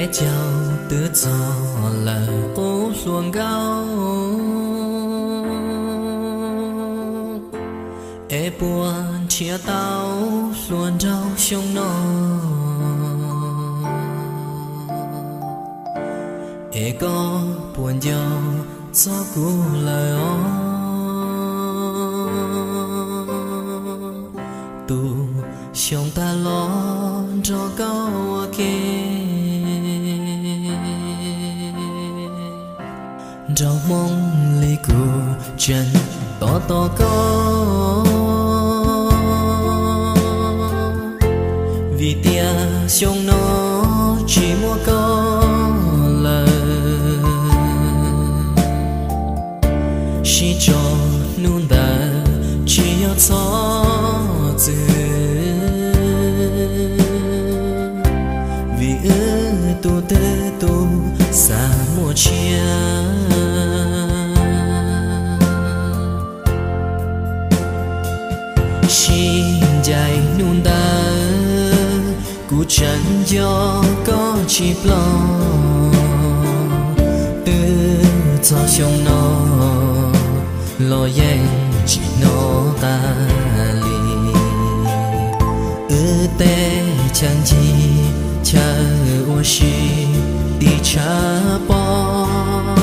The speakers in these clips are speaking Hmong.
Peb caug twb txog lawm kuv hluas nkauj, es puas nrhiav tau hluas nraug xyoo no? Es koj puas nco txog kuv lawm os? Tus xyoo tag los nrog koj ua ke, nraug Hmoob li kuv tseem tos tos koj, vim tias xyoo no tsis muaj koj lawm. Sib tso hnub ntawd tsis yog txhob txwm, vim wb tus twg tus xav muaj tshiab. Sib ncaim hnub ntawd kuv tseem nco koj tsis ploj, twb txog xyoo no los yeej tsis hnov qab li. Wb tej chaw ncig chaw ua si tig tshav pob,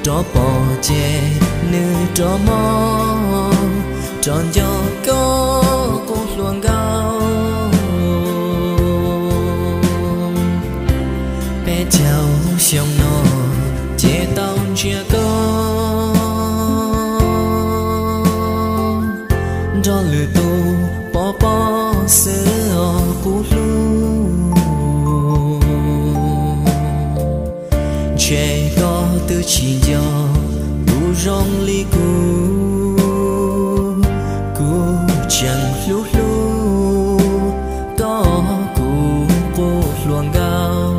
rov pom ces nws rov mob, rov nco koj kuv hluas nkauj. Peb caug xyoo no ces tau ntsia koj nrog lwm tus pov pob xwb os kuv hlub. Ntshe koj twb tsis nco tus zoo li kuv, kuv tseem hlub hlub koj kuv qub hluas nkauj.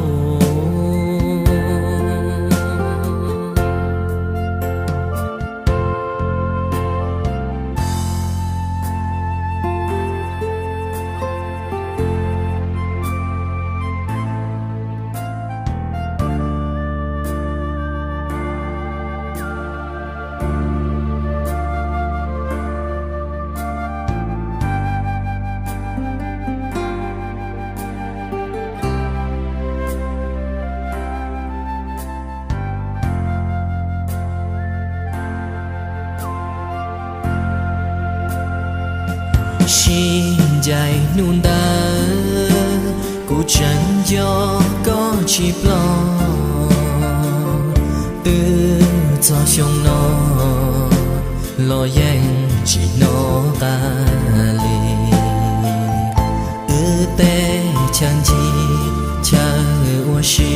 Sib ncaim hnub ntawd kuv tseem nco koj tsis ploj, twb txog xyoo no los yeej tsis hnov qab li. Wb tej chaw ncig chaw ua si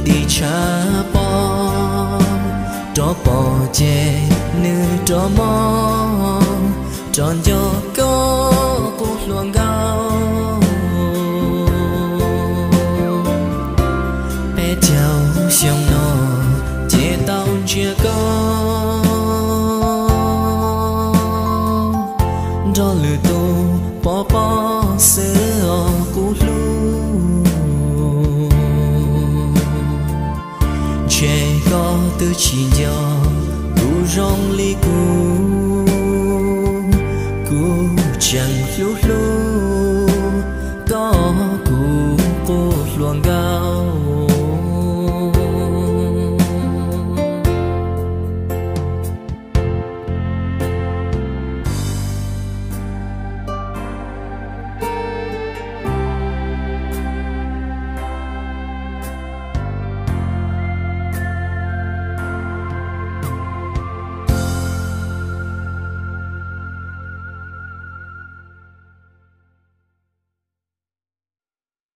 tig tshav pob, rov pom ces nws rov mob, rov nco koj kuv hluas nkauj. Peb caug xyoo no ces tau ntsia koj nrog lwm tus pov pob xwb os kuv hlub. Ntshe koj twb tsis nco tus zoo li kuv, kuv tseem hlub hlub koj kuv qub hluas nkauj.